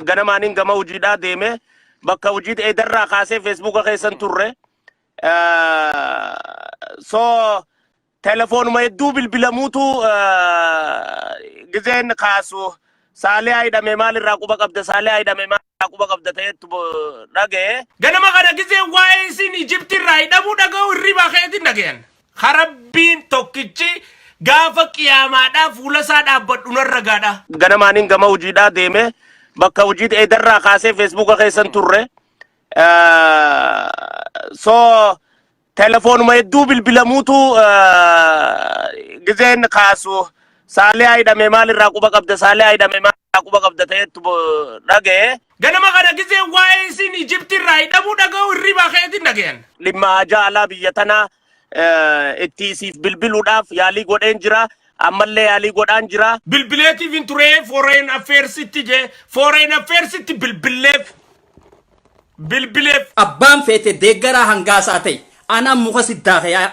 Ganamaaniin gama hojiidhaa deeme, bakka hojii eedarraa kaasee Feesbuuka keessan turre. So telefoonuma hedduu bilbilamuutu gizeen kaasu, Saaliyaa hidhame maalirraa quba qabda, Saaliyaa hidhame maalirraa quba qabda ta'etti dhaga'e. Ganama kana gizeen waa'ee isin Ijipti irraa hidhamuu dhaga'u hirribaa ka'eetiin dhagayan. Karabbiin tokkichi gaafa qiyaamaadhaa fuula isaa dhaabbadhu narra gaadha. Ganamaaniin gama hojiidhaa deeme, bakka hojii eedarraa kaasee Feesbuuka keessan turre. So telefoonuma hedduu bilbilamuutu gizeen kaasu, Saaliyaa hidhame maalirraa quba qabda, Saaliyaa hidhame maalirraa quba qabda ta'etti dhaga'e. Ganama kana gizeen waa'ee isin Ijipti irraa hidhamuu dhaga'u hirribaa ka'eetiin dhagayan. Dhimma hajaa alaa biyya tanaa itti isiif bilbiluudhaaf yaalii godheen jira. Ammallee yaalii godhaan jira. Bilbileetiif hin turee Foreign Affairsitti jee, Foreign Affairsitti bilbilleef bilbileef. Abbaan feete deeggaraa hangaasaa ta'e anaan muka siddaake yaa.